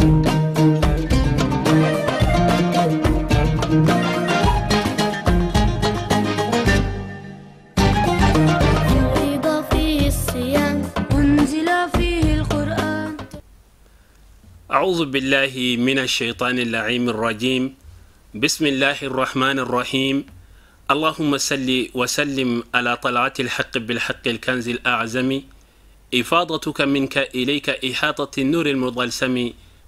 أعوذ بالله من الشيطان اللعين الرجيم. بسم الله الرحمن الرحيم. اللهم صل وسلم على طلعة الحق بالحق الكنز الأعظم، إفاضتك منك إليك إحاطة النور المطلسم،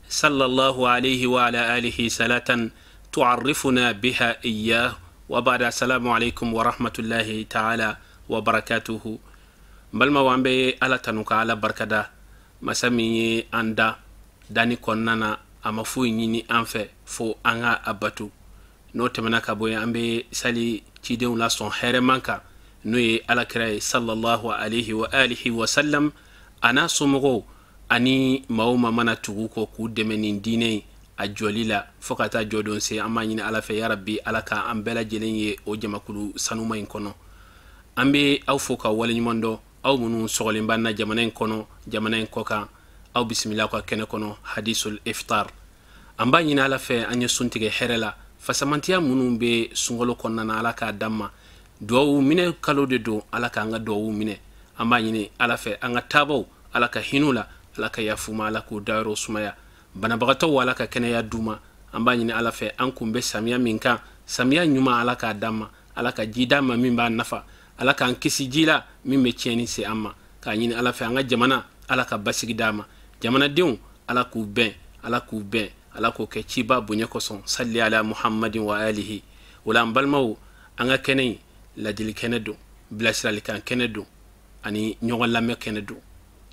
صلى الله عليه وعلى آله صلاة تعرفنا بها إياه. وبعد، السلام عليكم ورحمة الله تعالى وبركاته. بل ما وانبي على تنوك على بركة مسامي أندا dani kɔnɔna na, a ma foyi ɲini an fɛ fo an ka a batu. N'o tɛmɛna ka bɔ yen, an bɛ sali cidenw lasɔn hɛrɛman kan, n'o ye alakira ye sallallahu alaihi wa alihi wa sallam, a n'a somɔgɔw ani maa o maa mana tugu kɔ k'u dɛmɛ nin diinɛ in a jɔli la fo ka taa jɔdon se. An b'a ɲini Ala fɛ, yarabi Ala ka an bɛɛ lajɛlen ye o jamakulu sanuma in kɔnɔ. An bɛ aw fo ka waleɲuman dɔn, aw minnu sɔgɔlen b'an na jamana in kɔnɔ, jamana in kɔ kan. Aw bisimila ka kɛnɛ kɔnɔ hadisul iftar. An b'a ɲini Ala fɛ, an ye sun tigɛ hɛrɛ la. Fasamantiya minnu bɛ sunkalo kɔnɔna na, Ala k'a d'an ma. Duwawu minɛ kalo de don, Ala k'an ka duwawu minɛ. An b'a ɲini Ala fɛ, an ka taabaw, Ala ka hin'u la, Ala ka yafu ma, Ala k'u dayɔrɔ sumaya. Banabagatɔw, Ala ka kɛnɛya d'u ma. An b'a ɲini Ala fɛ, an kun bɛ samiya min kan, samiya ɲuman, Ala k'a d'an ma. Ala ka ji d'an ma min b'a nafa, Ala k'an kisi ji la min bɛ tiɲɛni se an ma. K'a ɲini Ala fɛ, an ka jamana, Ala ka basigi d'an ma. Jamanadenw, Ala k'u bɛn, Ala k'u bɛn, Ala k'o kɛ ciba bonya kosɔn. Salli ala Muhammadin wa alihi. O la, an balimaw, an ka kɛnɛ in ladili kɛnɛ don, bilasiralikan kɛnɛ don, ani ɲɔgɔn lamɛn kɛnɛ don.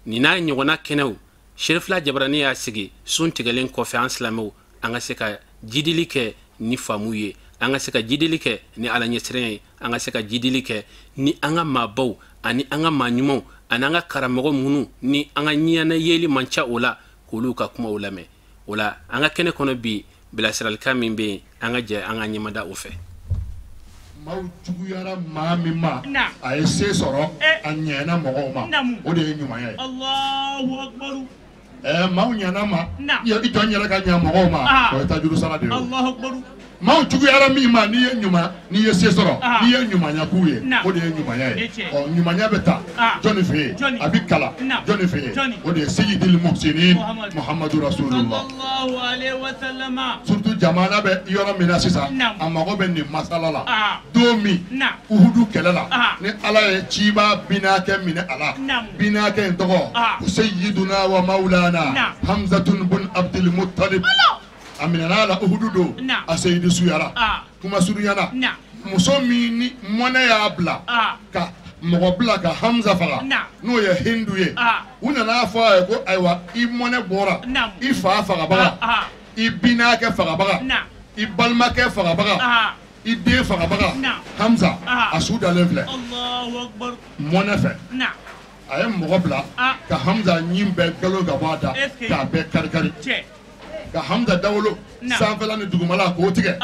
Nin n'a ɲɔgɔnna kɛnɛw, Serifila Jabarani y'a sigi sun tigɛlen kɔfɛ, an silamɛw an ka se ka jidili kɛ ni faamu ye, an ka se ka jidili kɛ ni Ala ɲɛsiranɲɛ ye, an ka se ka jidili kɛ ni an ka maabaw ani an ka maa ɲumanw ani an ka karamɔgɔ minnu ni an ka ɲɛna yeli man ca o la, k'olu ka kumaw lamɛn. O la, an ka kɛnɛ kɔnɔ bi, bilasiralikan min bɛ yen, an ka jɛ an ka ɲɛmada o fɛ. Maaw juguyara maa min ma, a ye se sɔrɔ, a ɲɛna mɔgɔw ma, o de ye ɲumanya ye. Maaw ɲɛna ma, i jɔn yɛrɛ ka ɲɛ mɔgɔw ma, o ye tajuru sara de ye. Maaw juguyara min ma, n'i ye ɲuman, n'i ye se sɔrɔ, n'i ye ɲumanya k'u ye, o de ye ɲumanya ye. Ɔ, ɲumanya bɛ ta jɔnni fɛ yen? A bɛ kalan jɔnni fɛ yen? O de ye Seyidil Muhsinin Muhammadu Rasulullah. Surtout jamana bɛ yɔrɔ min na sisan, a mago bɛ nin masala la. Don min Uhudu kɛlɛ la, ni Ala ye ciba binakɛ minɛ a la, binakɛ in tɔgɔ Seyiduna wa Maulana Hamzatun bun Abdul Muttalib. A minɛna a la Uhudu don, a seyidu suyara kuma surunyana. Muso min ni mɔnɛ y'a bila ka mɔgɔ bila ka Hamza faga, n'o ye Hindu ye, u nana fɔ a ye ko ayiwa, i mɔnɛ bɔra i fa fagabaga, i binakɛ fagabaga, i balimakɛ fagabaga, i den fagabaga Hamza, a su dalen filɛ mɔnɛ fɛ. A ye mɔgɔ bila ka Hamza ɲin bɛɛ galo ka bɔ a da, k'a bɛɛ kari kari, ka Hamza dawolo sanfɛla ni dugumala k'o tigɛ,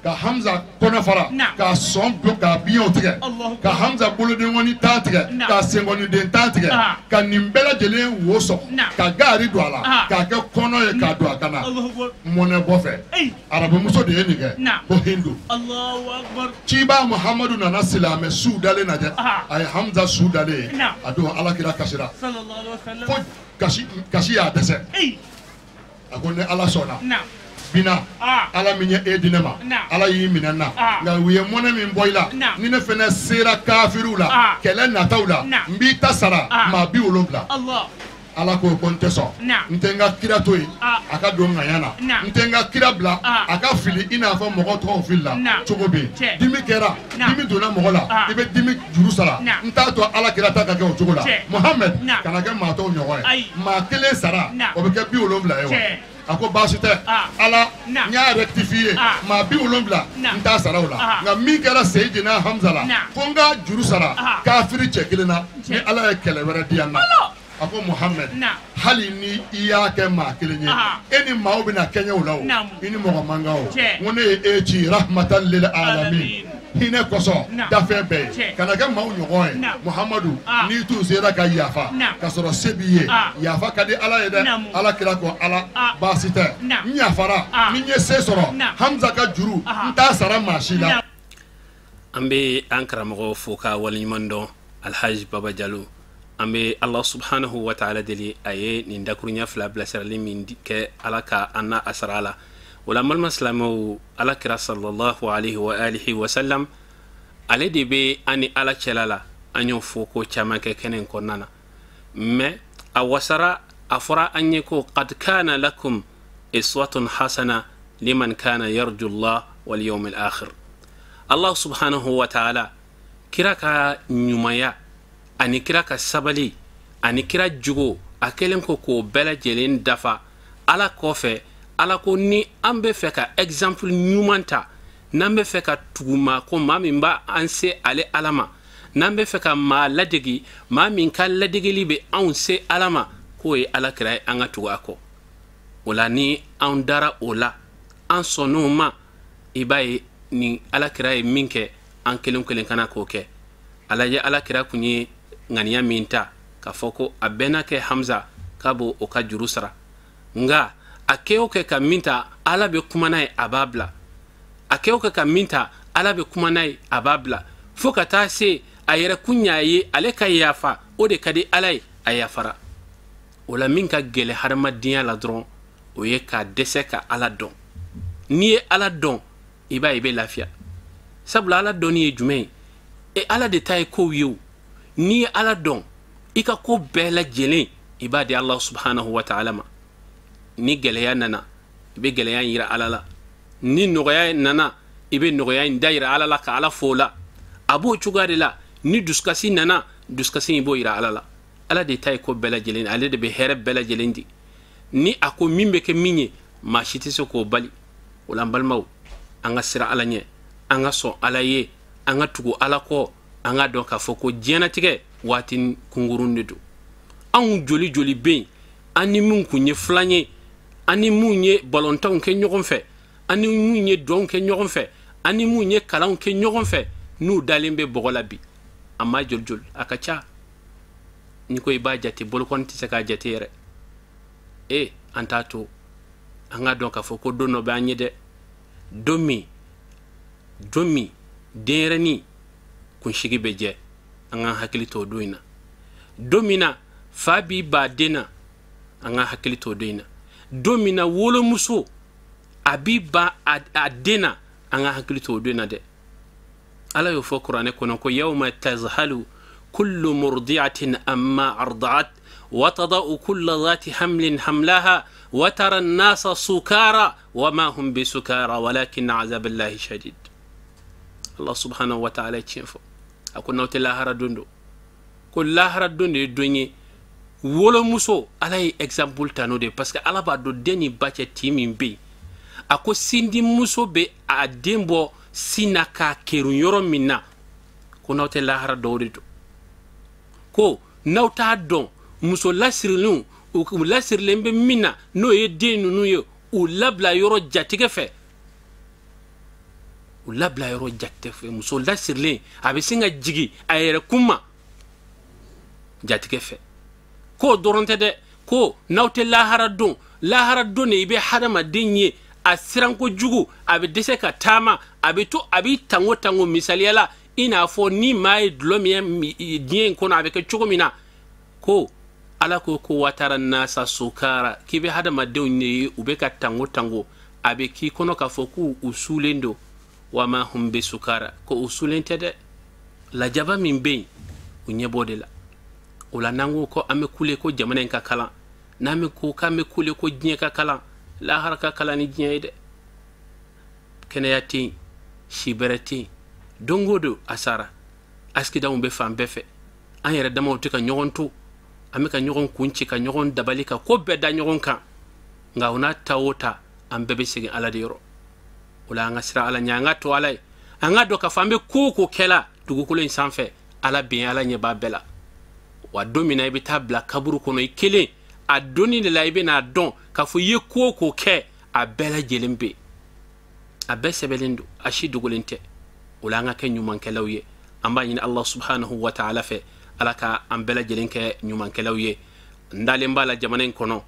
ka Hamza kɔnɔ fara k'a sɔn don k'a biɲɛw tigɛ, ka Hamza bolodenkɔni tan tigɛ, k'a senkɔniden tan tigɛ, ka nin bɛɛ lajɛlen wo sɔgɔ, ka gaari don a la, k'a kɛ kɔnɔ ye, k'a don a kan na mɔnɛ bɔ fɛ. Arabumuso de ye nin kɛ ko Hindu. Ciba Muhamadu nana silamɛ su dalen lajɛ, a ye Hamza su dalen ye. A don Alakira kasira fo kasi y'a dɛsɛ. A ko ni Ala sɔnna bina, Ala min ye e di ne ma, Ala y'i minɛ n na, nka u ye mɔnɛ min bɔ i la, ni ne fɛnɛ sera kafiriw la kɛlɛ nataw la, n b'i ta sara maa 70. Ala ko ko n tɛ sɔn, n tɛ n ka kira to yen a ka don ŋaɲa na, n tɛ n ka kira bila a ka fili i n'a fɔ mɔgɔ tɔw filila cogo bɛ yen. Dimi kɛra, dimi donna mɔgɔ la, i bɛ dimi juru sara. N t'a to Ala kira ta ka kɛ o cogo la. Muhamɛd kana kɛ maa tɔw ɲɔgɔn ye, maa kelen sara o bɛ kɛ 70 ye wa. A ko baasi tɛ Ala, n y'a rectifier, maa 70 n t'a sara o la, nka min kɛra Seyidina Hamza la, ko n ka juru sara kafiri cɛ kelen na, ni Ala ye kɛlɛ wɛrɛ di yan na. A ko Muhamɛd, hali ni i y'a kɛ maa kelen ye, e ni maaw bɛna kɛɲɛ o la, o i ni mɔgɔ man kan. O n ko ne ye e ci rahmatan lil alamin, Hinɛ kosɔn dafɛn bɛɛ ye kana kɛ maaw ɲɔgɔn ye Muhamadu n'i tun sera ka yafa ka sɔrɔ se b'i ye yafa ka di Ala ye dɛ Ala kira ko Ala baasi tɛ n yafara ni n ye se sɔrɔ Hamza ka juru n t'a sara maa si la. An bɛ an karamɔgɔ fo ka waleɲuman dɔn Alhaji Baba Jalo. An bɛ Allah subhanahu wa ta'ala deli a ye nin dakuruɲɛ fila bilasirali min kɛ Ala ka an n'a a sara a la. O la n balima silamɛw, Ala kira sallallahu alayhi wa alihi wa sallam ale de bɛ an ni Ala cɛla la. An y'o fɔ ko caman kɛ kɛnɛ in kɔnɔna na, mais a wasara a fɔra an ye ko qad kana lakum iswatun hasana liman kana yarju Allah wal yawm al akhir. Allah subhanahu wa ta'ala kira ka ɲumanya ani kira ka sabali ani kira jugo a kɛlen ko k'o bɛɛ lajɛlen dafa Ala kɔfɛ. Ala ko ni an bɛ fɛ ka exemple ɲuman ta, n'an bɛ fɛ ka tugu maa ko maa min b'a an se ale Ala ma, n'an bɛ fɛ ka maa ladegi maa min ka ladegeli bɛ anw se Ala ma, k'o ye Ala kira ye, an ka tugu a kɔ. O la ni an dara o la, an sɔnn'o ma, i b'a ye ni Ala kira ye min kɛ an kelen kelen kana k'o kɛ. A lajɛ Ala kira kun ye ŋaniya min ta k'a fɔ ko a bɛnna kɛ Hamza k'a b'o o ka juru sara, nka a kɛ o kɛ ka min ta Ala bɛ kuma n'a ye a b'a bila, a kɛ o kɛ ka min ta Ala bɛ kuma n'a ye a b'a bila, fo ka taa se a yɛrɛ kun y'a ye ale ka yafa o de ka di Ala ye, a yafara. O la min ka gɛlɛ hadamadenya la dɔrɔn o ye ka dɛsɛ ka Ala dɔn. N'i ye Ala dɔn i b'a ye i bɛ lafiya. Sabula Ala dɔnni ye jumɛn ye? E Ala de ta ye kow ye o. N'i ye Ala dɔn i ka ko bɛɛ lajɛlen i b'a di Allah subhanahu wa ta'ala ma. Ni gɛlɛya nana i bɛ gɛlɛya in yira Ala la, ni nɔgɔya nana i bɛ nɔgɔya in da yira Ala la ka Ala fo o la. A b'o cogoya de la. Ni dusukasi nana dusukasi in b'o yira Ala la. Ala de ta ye ko bɛɛ lajɛlen, ale de bɛ hɛrɛ bɛɛ lajɛlen di. Ni a ko min bɛ kɛ min ye maa si tɛ se k'o bali. O la n balimaw, an ka siran Ala ɲɛ, an ka sɔn Ala ye, an ka tugu Ala kɔ, an ka dɔn k'a fɔ ko diɲɛnatigɛ waati kunkurun de don. Anw joli joli bɛ yen, an ni min kun ye filan ye, an ni mun ye balontanw kɛ ɲɔgɔn fɛ, an ni mun ye dɔnw kɛ ɲɔgɔn fɛ, an ni mun ye kalanw kɛ ɲɔgɔn fɛ, n'u dalen bɛ bɔgɔ la bi, a ma joli joli a ka ca. N'i ko i b'a jate bolokɔni tɛ se k'a jate yɛrɛ. E an t'a to an ka dɔn k'a fɔ ko don dɔ bɛ an ye dɛ, don min denyɛrɛnin kunsigi bɛ jɛ, an k'an hakili to o don in na. Don min na fa b'i ba den na, an k'an hakili to o don in na. Don min na wolomuso a b'i ba a den na, an k'an hakili to o don in na dɛ. Ala y'o fɔ kuranɛ kɔnɔ ko yawma tazhalu kullu murdi'atin amma arda'at wa tada'u kulla dhati hamlin hamlaha wa tara an-nasa sukara wa ma hum bisukara walakin 'azaballahi shadid. Allah subhanahu wa ta'ala tiɲɛ fɔ a ko n'aw tɛ lahara don don, ko lahara don de ye don ye wolomuso. Ala ye exemple ta n'o de ye parce que Ala b'a dɔn den ni ba cɛ tin min bɛ yen. A ko sindimuso bɛ a den bɔ sin na k'a kerun yɔrɔ min na, ko n'aw tɛ lahara dɔw de don, ko n'aw t'a dɔn muso lasirilenw u lasirilen bɛ min na n'o ye den ninnu ye, u labila yɔrɔ jatigɛ fɛ, u labila yɔrɔ jatigɛ fɛ. Muso lasirilen a bɛ sin ka jigin a yɛrɛ kun ma jatigɛ fɛ. K'o dɔrɔn tɛ dɛ, ko n'aw tɛ lahara don, lahara don de i bɛ hadamaden ye a siran kojugu, a bɛ dɛsɛ ka taama, a bɛ to a b'i tango tango. Misaliya la i n'a fɔ ni maa ye dulɔ min ye diɲɛ in kɔnɔ a bɛ kɛ cogo min na, ko Ala ko ko watara nasa sukara, k'i bɛ hadamadenw de ye u bɛ ka tango tango, a bɛ k'i kɔnɔ k'a fɔ k'u u sulen don, wa ma hum bi sukara, ko u sulen tɛ dɛ. Lajaba min bɛ yen u ɲɛ b'o de la. O la n'an ko ko an bɛ kule ko jamana in ka kalan, n'an bɛ ko k'an bɛ kule ko diɲɛ ka kalan, lahara ka kalan ni diɲɛ ye dɛ. Kɛnɛya tɛ yen, si bɛrɛ tɛ yen, don o don a sara, asikidaw bɛ fan bɛɛ fɛ, an yɛrɛ damaw tɛ ka ɲɔgɔn to, an bɛ ka ɲɔgɔn kun ci ka ɲɔgɔn dabali ka ko bɛɛ da ɲɔgɔn kan, nka o n'a ta o ta an bɛɛ bɛ segin Ala de yɔrɔ. O la an ka siran Ala ɲɛ, an ka to Ala ye, an ka dɔn k'a fɔ an bɛ ko o ko kɛla dugukolo in sanfɛ, Ala bɛ yen, Ala ɲɛ b'a bɛɛ la. Wa don min na i bɛ taa bila kaburu kɔnɔ i kelen, a donni de la i bɛna dɔn k'a fɔ i ye ko o ko kɛ a bɛɛ lajɛlen bɛ yen, a bɛɛ sɛbɛnlen don, a si dogolen tɛ. O la an ka kɛ ɲumankɛlaw ye. An b'a ɲini Allah subhanahu wa ta'ala fɛ, Ala ka an bɛɛ lajɛlen kɛ ɲumankɛlaw ye. N dalen b'a la jamana in kɔnɔ,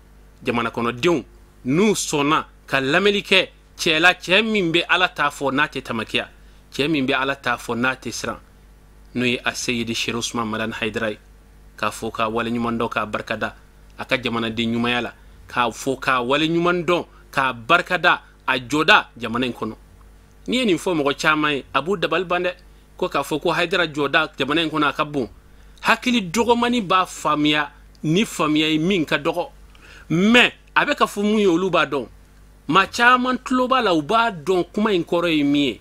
jamana kɔnɔdenw n'u sɔnna ka lamɛnni kɛ cɛ la, cɛ min bɛ Ala t'a fɔ n'a tɛ tamakiya, cɛ min bɛ Ala t'a fɔ n'a tɛ siran, n'o ye a Seyidi Sherif Usman Madani Hayidara ye, k'a fɔ k'a waleɲuman dɔn k'a barikada a ka jamanaden ɲumanya la, k'a fɔ k'a waleɲuman dɔn k'a barikada a jɔda jamana in kɔnɔ. N'i ye nin fɔ mɔgɔ caman ye, a b'u dabali ban dɛ, ko k'a fɔ ko Hayidara jɔda jamana in kɔnɔ a ka bon. Hakili dɔgɔmani b'a faamuya ni faamuya ye min ka dɔgɔ, mais a bɛ ka fɔ mun ye olu b'a dɔn. Maa caman tulo b'a la, u b'a dɔn kuma in kɔrɔ ye min ye.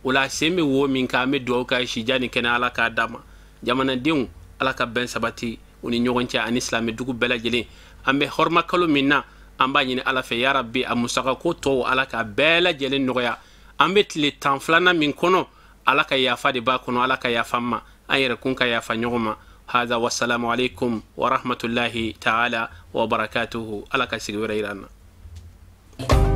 O la sen bɛ wo min kan, an bɛ dugawu kɛ sija ni kɛnɛ Ala k'a d'a ma. Jamanadenw, Ala ka bɛn sabati u ni ɲɔgɔn cɛ ani silamɛdugu bɛɛ lajɛlen. An bɛ hɔrɔma kalo min na, an b'a ɲini Ala fɛ, ya Rabbi, a musakako tɔw Ala ka bɛɛ lajɛlen nɔgɔya. An bɛ tile 12nan min kɔnɔ, Ala ka yafa de b'a kɔnɔ, Ala ka yafa an ma, an yɛrɛ kun ka yafa ɲɔgɔn ma. Hada wassalamu alaikum wa rahmatullahi ta'ala wa barakatuhu. Ala ka sigi wɛrɛ yira an na.